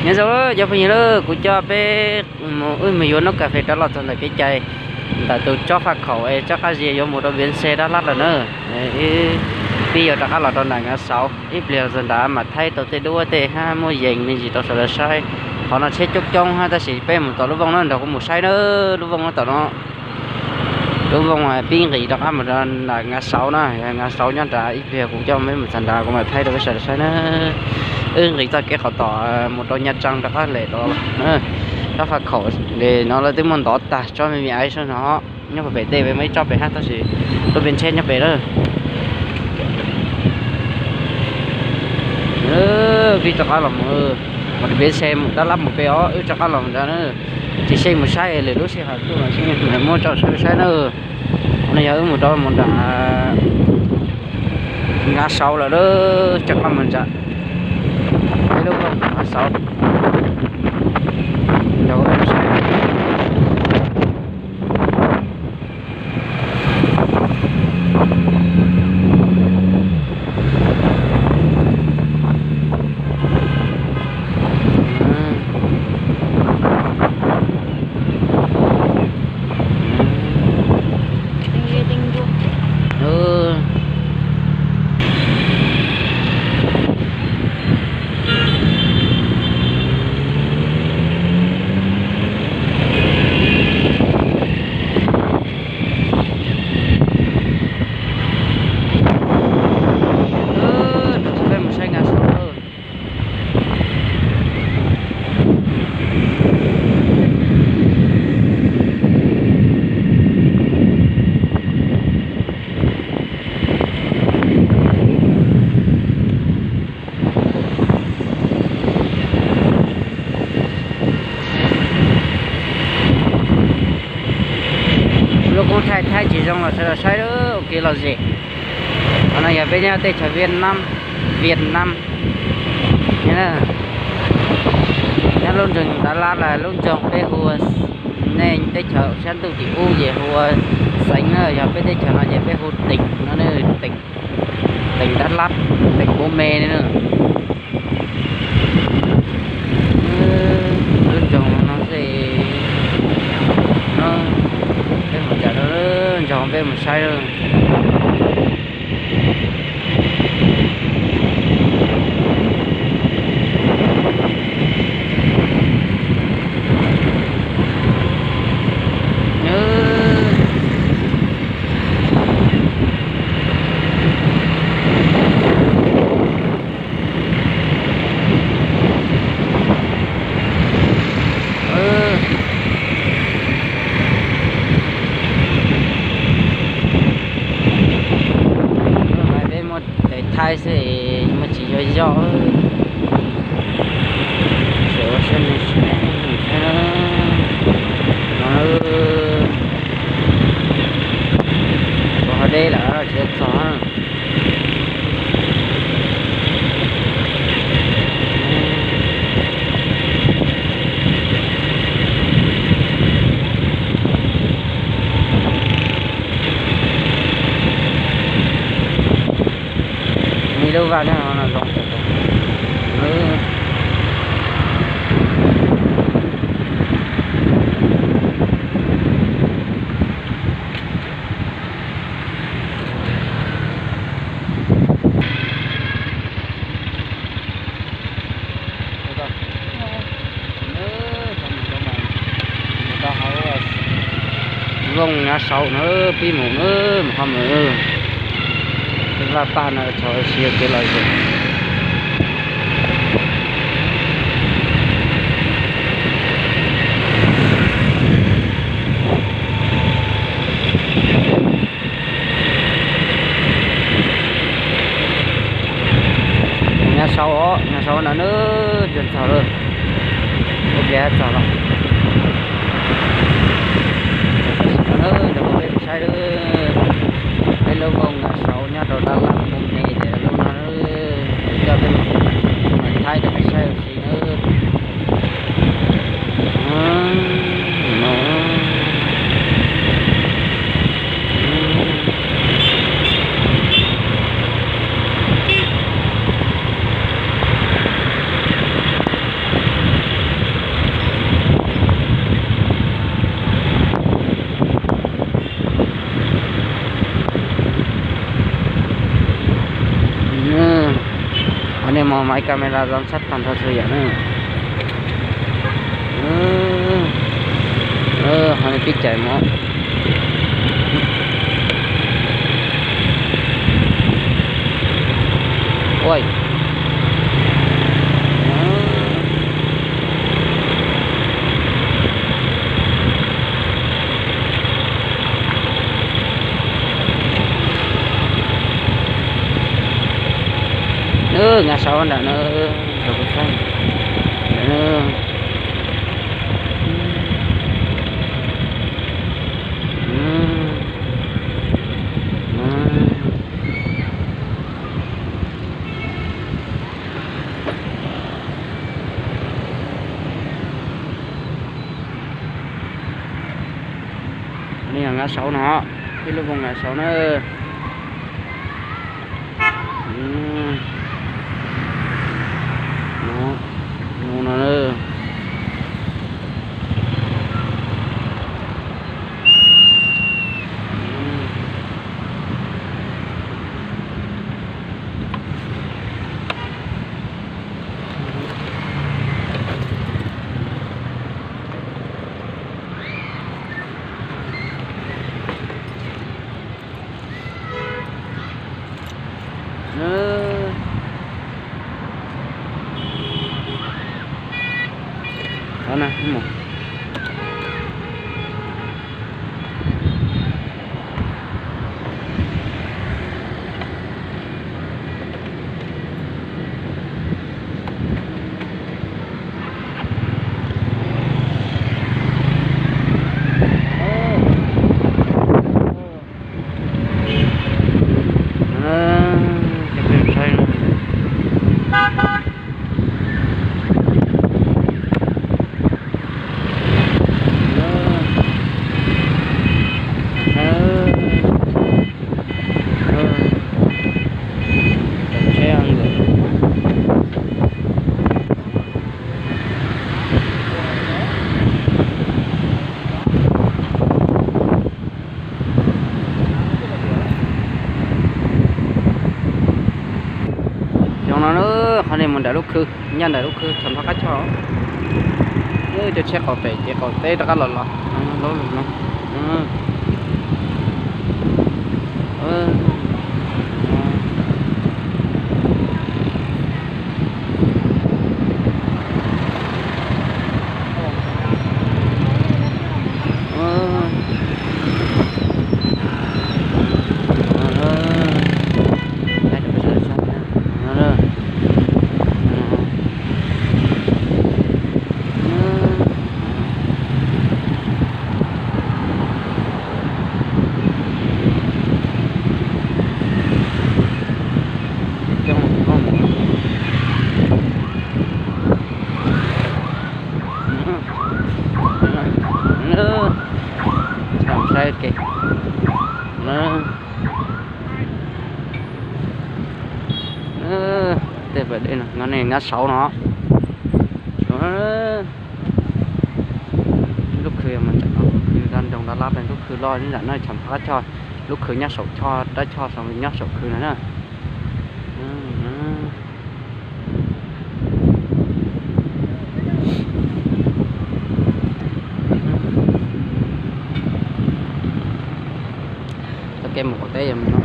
Nyob zoo cov phooj ywg, kuv coj peb mus, wb mus yuav noj kas fes rov los txog ntawm kev cai, ntawm tus tsob faj khaum es tsob qab zia yuav mus rau Npiav Ntxhe Dab Lab lawm na. Peb yuav rov qab los rau nram Nkav Sauv, ib pliag los txog nrad mam thaij tau tej duab tej hab muab yees me ntsis rau sawv daws saib. Qhov no tsheb coob coob hab, tab sis peb mus tom lub vooj no, nrog kuv mus saib na. Lub vooj no tom no, lub vooj pib nqis rov qab mus rau nram Nkav Sauv na, Nkav Sauv nyob nrad, ib pliag kuv coj peb mus txog nrad kuv mam thaij rau peb sawv daws saib na. Wb nqis txoj kev qhov tom mus rau Nha Trang rov qab lem rau tsob faj khaum no lawv twb muab ntov tag tsob me me aiv sab no. Nyob puag pem tej peb muaj ib tsob pem hab, tab sis lub npe ntsheb nyob pem lawm. Wb rov qab los mus, mus rau Npiav Ntxhe mus Dab Lab mus pem os, wb rov qab los mus nrad na. Tsis xyeej mus saib lwm lub sij hawm tuaj los xyeej muab rau sawv daws saib na. No yog wb mus rau mus nram Nkav Sauv lawm, rov qab mus nram peb lub vooj Nkav Sauv. Peb mus saib Nkav Sauv. Lub koob thaij thaib tsis zoo los sawv daws saib ua kev lom zem. Qhov no yog peb nyob teb chaws Viaj Nam, Viaj Nam. Nyob lub nroog Dab Lab los lub nroog peb hu ua, nej teb chaws sab ntuj tim ub ces hu ua xeev na, yog peb teb chaws no ces peb hu teem no, teem, teem Dab Lab, teem Hua Me ne na. Lub nroog no xwb, peb mus nram lub nroog peb mus saib. Peb muab daim thaij xwb, muab tsis yog yoj. Ua deb lawm tsis txog. Ib lub vaj nyob no zoo. Vooj Nkav Sauv na, pib mus na, mus qhov mus. Tej vaj paj no txhua tsis yog kev lom zem. Nkav Sauv os, Nkav Sauv no na, txog lawm, ua pliag txog lawm. Tam sim no na, nrog peb saib peb lub vooj Nkav Sauv nyob rau Dab Lab Hua Me ces lub no, coj peb mus thaij rau peb saib ua si na. Camera giám sát toàn thân thôi vậy nữa. Ho pib cais mov. Ui. Nws nqa saud nram no, rau kuv saib. Nram no. Nqa saud no, ib lub voos nqa saud na. No, no. Xyoo no na, qhov no mus nram lub khw, ncaj nram lub khw txog nrho qab choj. Cov tsheb qaum pem ces qaum teb rov qab los los. Saib ke. Tej pas dej no, no ne nyob saud no. Lub khw mas nram no, lub khw dab nroog dab lab, lub khw loj nram no, tsham qab choj, lub khw nyob saum choj, dab choj saud nyob saum khw no na. Txoj kev mus qaum teb yog mus no.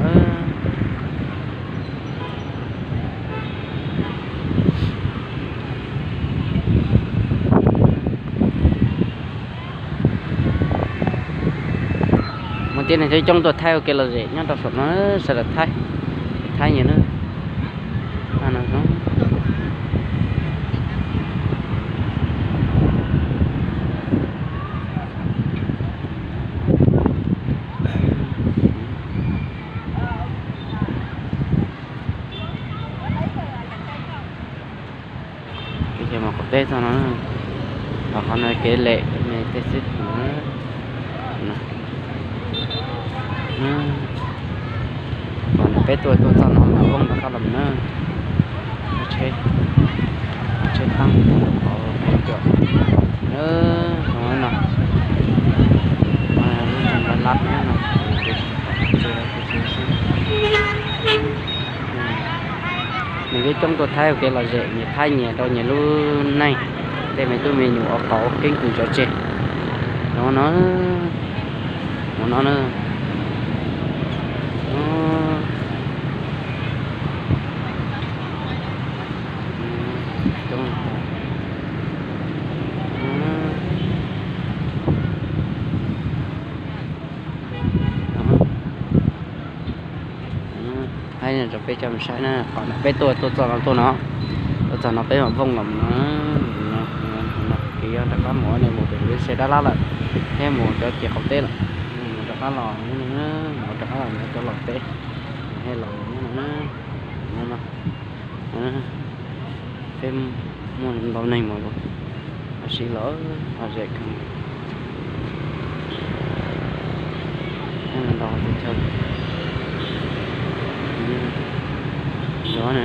Mus tib neeg coob coob tuaj Thaib ua ke lom zem nyob rau saum no, sawv daws Thaib, Thaib nyiam na. Kev mus qaum teb txog no, qhov no kev lem me tej xwb. Peb tuaj tuaj txog no mas voob rov qab los na. Tsheb, tsheb taab qhov peb cov no, lub tseem lab lab nyob no. Nws peb Coob tuaj Thaib ua kev lom zem, nyias Thaib nyias rau nyias lub neej. Tej me tub me nyuam ua qauv keeb kwm tso tseg. Zoo no, mus no na. Coob. Hais rau peb cov mus saib na, qhov no peb tuaj, tuaj txog no, tuaj no, tuaj txog no peb mam vooj los no. Kev yog rov qab mus, nej mus pem lub tsheb dab lab lawm, thiab mus cov ces qaum teb lawm, mus rov qab los, mus rov qab los cov laus teb, thiaj los no. Peb muaj ntau neeg mus, los siv los lom zem kawg. Ntau teb chaws. Zov na.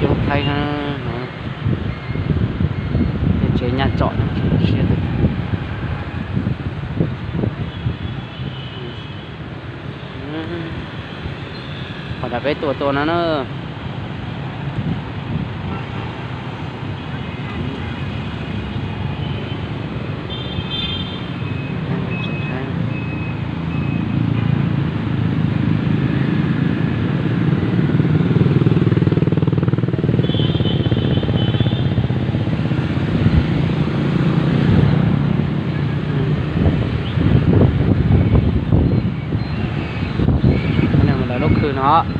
Coob Thaib na, tej tsev nyab tsom siab. Qhov no peb tuaj tuaj no na. Mus lawv lub khw no.